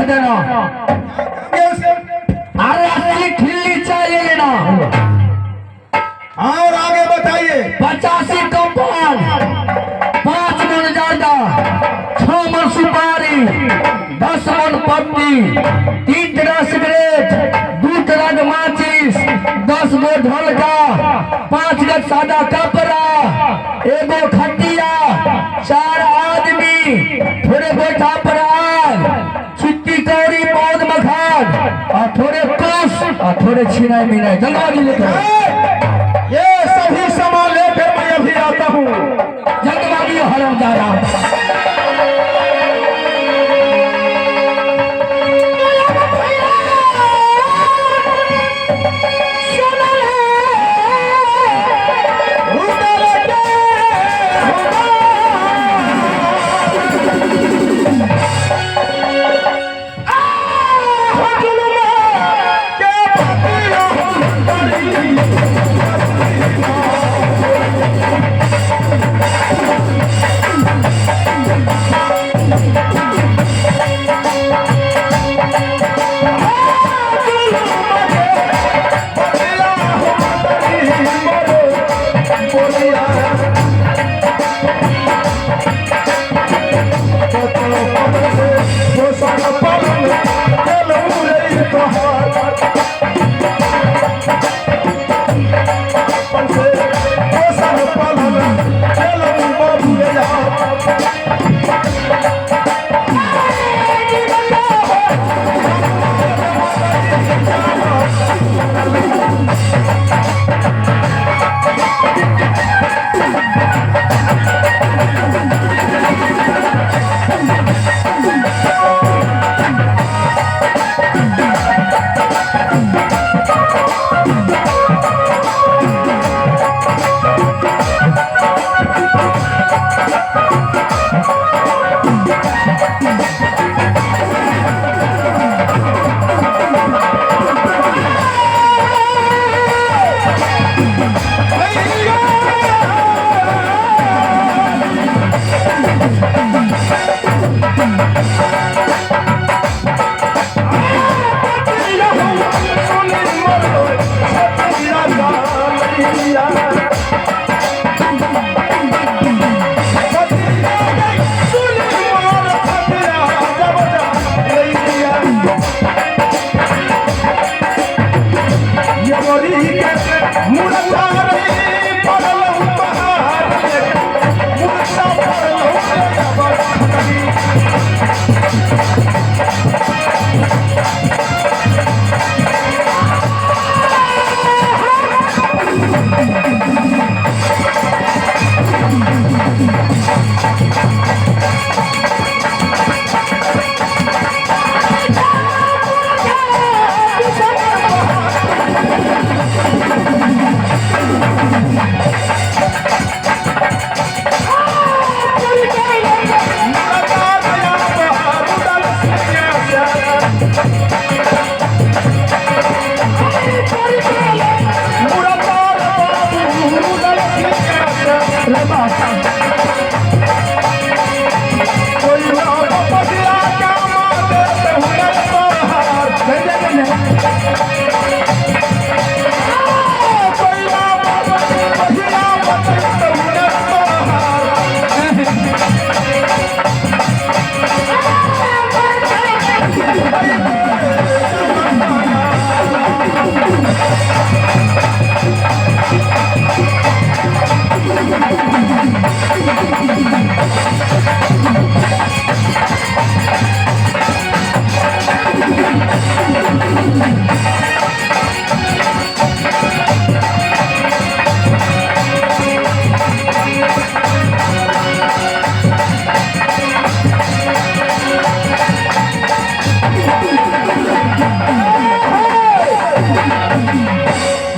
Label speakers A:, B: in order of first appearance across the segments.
A: देना। अरे 80 खिल्ली चाय ले लेना।
B: और आगे बताइए।
A: 85 कम पान, 5 मन जारदा, 6 मन सुपारी, 10 मन पत्ती, 3 टका सिगरेट, 2 टका माचिस, 10 गो ढोलका, 5 गज सादा कपड़ा, एगो खटिया, 4 आदमी, थोड़े गोठा पर आग, चिट्टी कौड़ी पौध मखान और थोड़े कुश और थोड़े छिनाई मिनाई। जल्दबाजी लेकर
B: ये सभी सामान लेकर मैं अभी आता हूँ।
A: जल्दबाजी हरम जा रहा।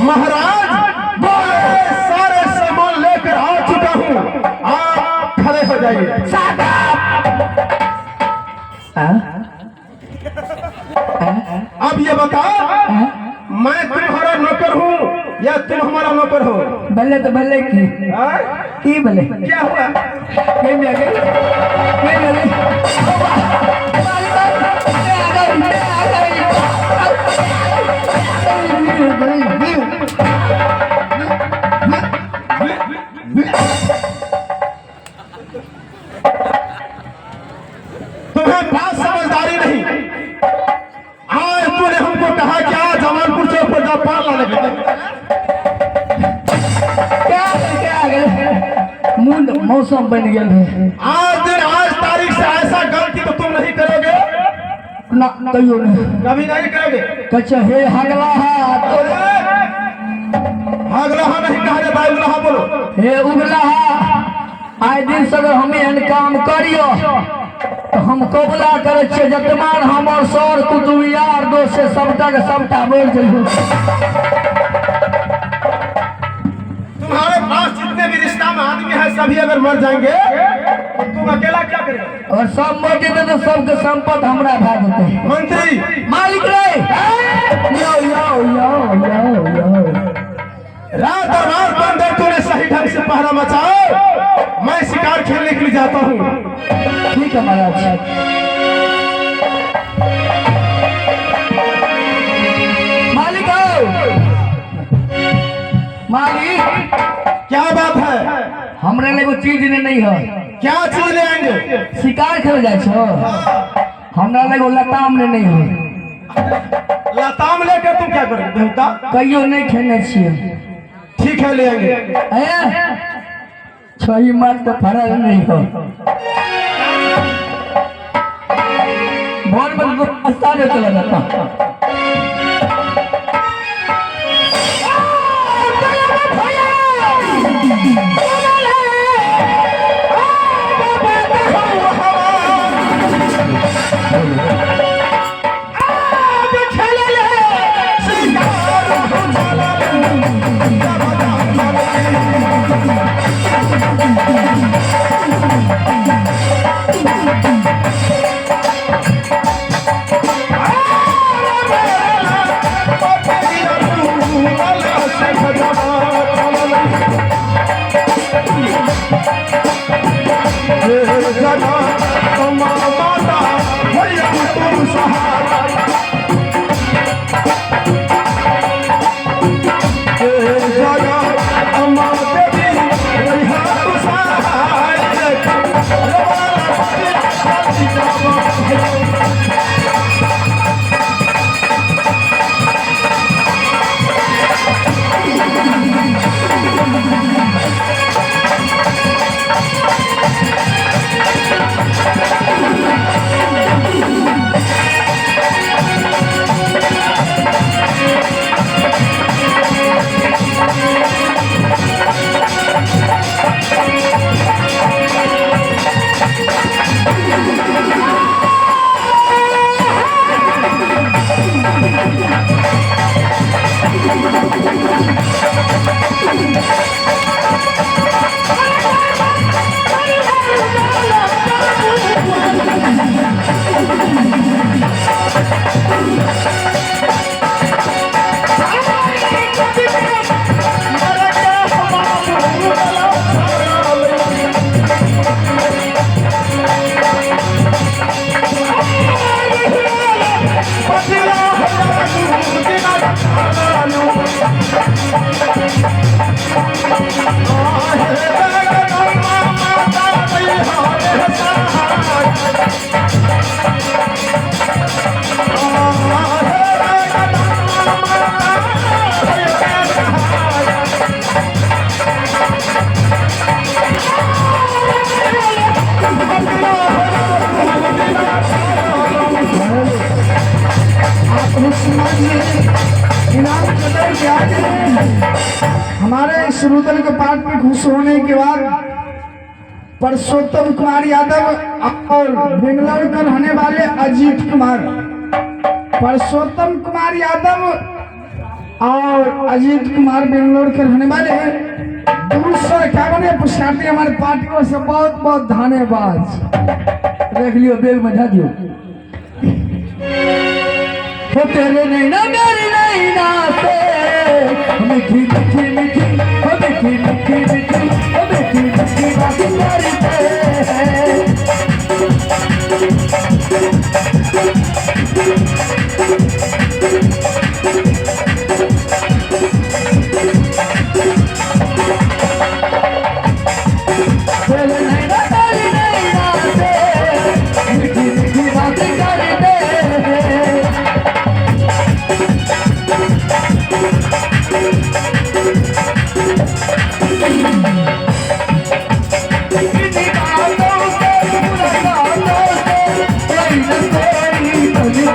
B: महाराज, मैं सारे सामान लेकर आ चुका हूँ, आप खड़े हो जाइए। अब ये बताओ, मैं तुम्हारा नौकर हूँ या तुम हमारा नौकर हो?
A: भले तो भले की
B: हाँ?
A: की भले
B: क्या हुआ?
A: नहीं मैं गई, नहीं मैं गई।
B: लगले।
A: क्या क्या गेल मुंड मौसम बन गेल है।
B: आज दिन आज तारीख से ऐसा गलती तो तुम नहीं करोगे
A: ना कहियो नहीं।
B: कभी नहीं करोगे।
A: कहै छै हे हगला हा
B: अरे, अगला हाँ नहीं कहा जाता, उगला हाँ बोलो।
A: हे उगला हा, आइ दिन से अगर हम एहन काम करियो तो हम कबूला करै छियै जतमान हमर सर कुटुम्ब यार दोस्त से सबटा के सबटा मरि जइयो।
B: तुम्हारे पास जितने भी रिश्ता में आदमी है सभी अगर मर जाएंगे तो तुम अकेला क्या करेगा?
A: और सब मर जेतै तऽ सबके संपत्ति हमरा भए जेतै।
B: मंत्री
A: मालिक रे यो यो यो यो यो
B: रात दरबार बंद है, तूने सही ढंग से पहरा मचाओ, मैं शिकार खेलने के लिए जाता हूँ।
A: ठीक है महाराज। मालिक आओ मालिक।
B: क्या बात है?
A: हमरा लग एगो चीज ने नहीं है।
B: क्या चीज ले आएंगे?
A: शिकार खेल जाए छो, हमरा लग एगो लताम ने नहीं है।
B: लताम लेकर तुम क्या करोगे बेहुदा?
A: कहियो नहीं खेने छियै।
B: ठीक है, ले आएंगे।
A: ए छही मार तो फरल नहीं हो, भोर में तो रास्ता में चला जाता।
C: इनाम कदर क्या हमारे इस रुदल के पाठ में खुश होने के बाद परसोत्तम कुमार यादव और बेंगलोर के रहने वाले अजीत कुमार, परसोत्तम कुमार यादव और अजीत कुमार बेंगलोर के रहने वाले हैं। 251 पुरस्कार हमारे पार्टियों से बहुत बहुत धन्यवाद।
A: रख लियो बैग में धर दियो। हो तेरे नैना मेरी नैना से मीठी मीठी मीठी, हो मीठी मीठी मीठी, हो मीठी मीठी बात करते हैं। तेरे नैना मेरी नैना से मीठी मीठी बात करते हैं।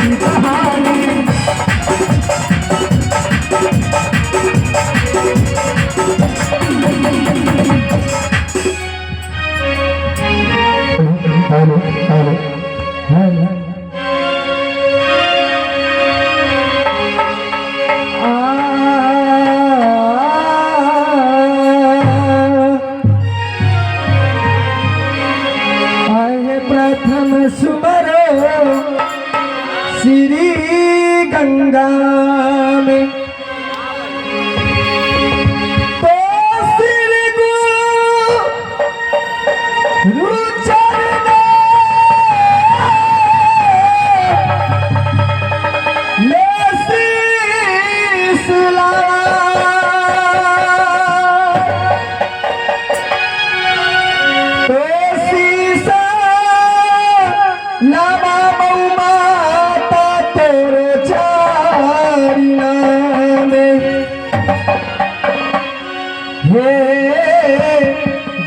A: की कहानी। Hello hello hello. आए प्रथम सुमरो श्री गंगा में, तो श्री गुरु चरण में शीस लावा। तो शीसा लावा मऊ माता तेरे चारिना में। हे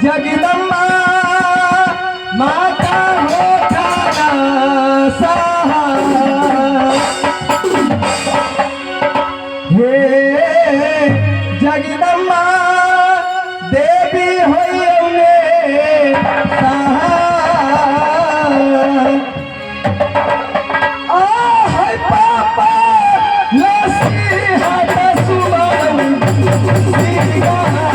A: जगदम्बा माता हो खाना सहा। हे जगदम्बा देवी होइने सहा। आहे पापा नसीहत सुमरौ श्री गंगा।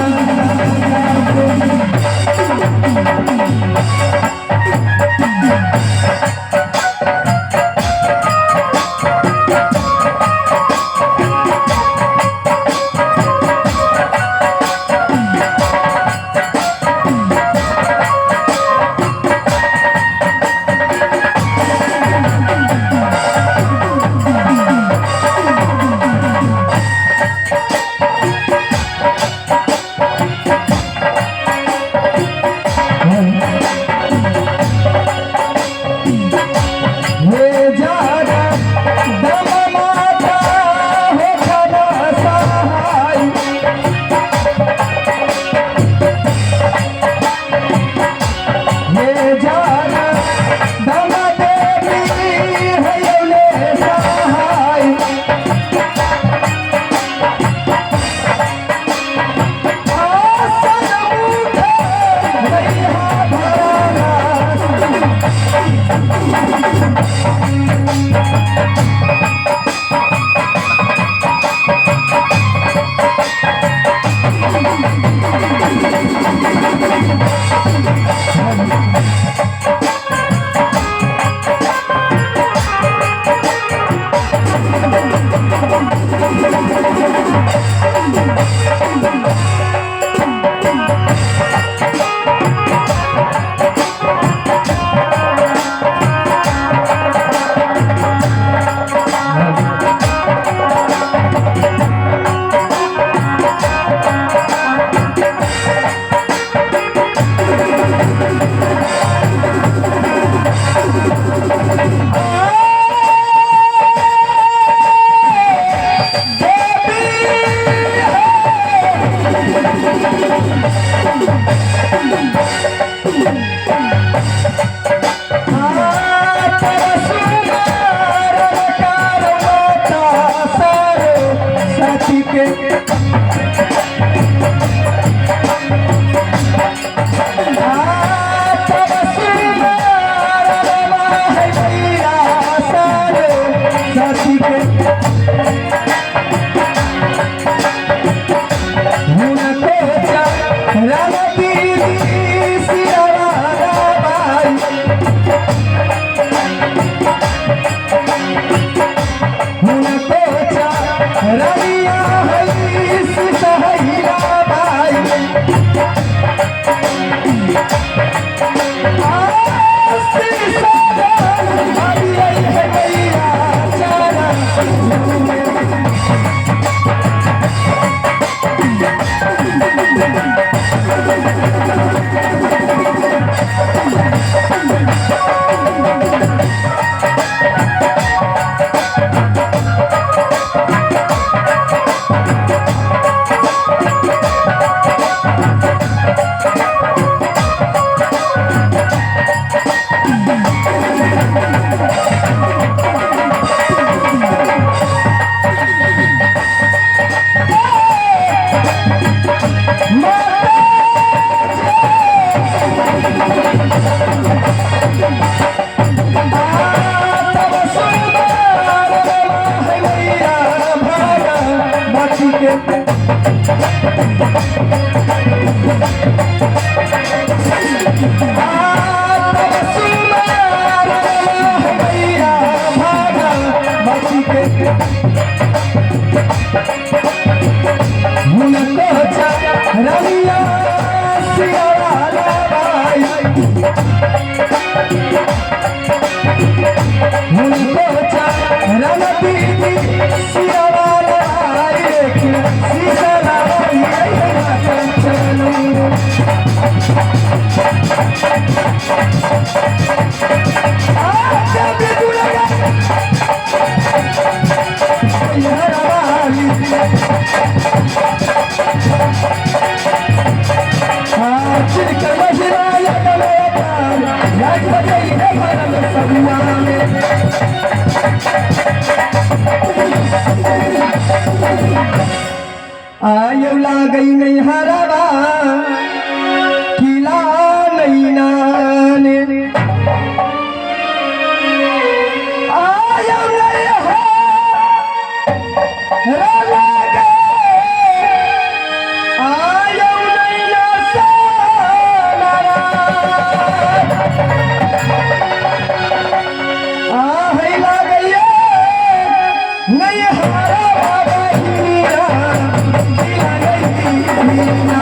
A: हे जगदम्बा माता हो खाना सहाय। हे जगदम्बा देवी होइने सहाय। आसन मुख रहिहा भराना। रलिया सहैला बाई। बची के हुनको रमिया सियावाला भाई हुनको रम दीदी सियावाला भाई लेकिन सीसला चलू। आयौ लागै नै हरवा किला नैनाने आयौ नै हरा लागे आयौ नैना सानरा आहै लागैये नै हरा बाबा हीरा किला नैना।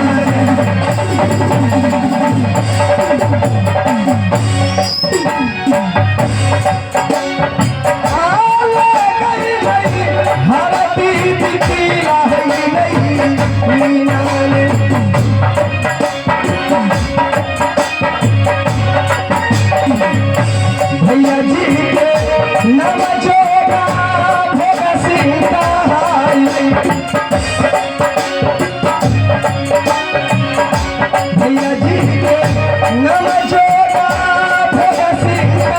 A: भैया जी के नव जोगा भोग सीता भैया जी के नव जोगा भोग सीता